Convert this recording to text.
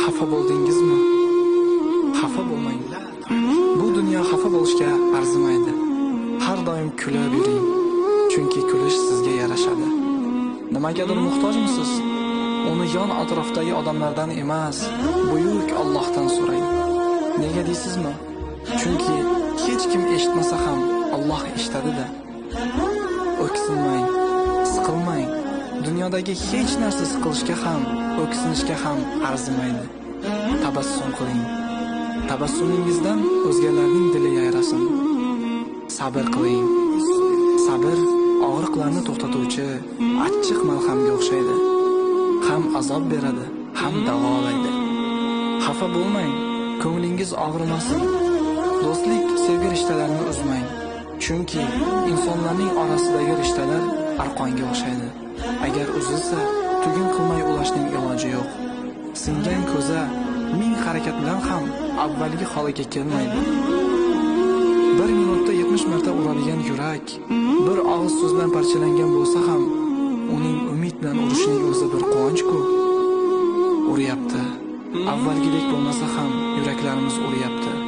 Xafa bo'ldingizmi? Xafa bo'lmang. Bu dunyo xafa bo'lishga arzimaydi. Har doim kulib yuring, chunki kulish sizga yarashadi. Nimagadir muhtojmisiz? Uni yon atrofdagi odamlardan emas, buyuk Allohdan so'rang. Nega deysizmi? Chunki hech kim eshitmasa ham Alloh eshitadi-da. O'ksinmang, siqilmang. Dunyodagi hech narsa siqilishga ham, o'ksinishga ham arzimaydi. Tabassum qiling. Tabassumingizdan o'zgalarning dili yayrasin. Sabr qiling. Sabr og'riqlarni to'xtatuvchi achchiq malhamga o'xshaydi. Ham azob beradi, ham davolaydi. Xafa bo'lmang, ko'nglingiz og'rimasin. Do'stlik, sevgi rishtalarini uzmang. Chunki insonlarning orasidagi rishtalar arqonga o'xshaydi. Agar uzilsa, tugun qilmay ulashning iloji yo'q. Singan ko'za ming harakat bilan ham avvalgi holiga kelmaydi. Bir minutda 70 marta uradigan yurak, bir og'iz so'z bilan parchalangan bo'lsa ham, uning umid bilan urishining o'zi bir quvonch-ku. Uryapti. Avvalgidek bo'lmasa ham yuraklarimiz uryapti.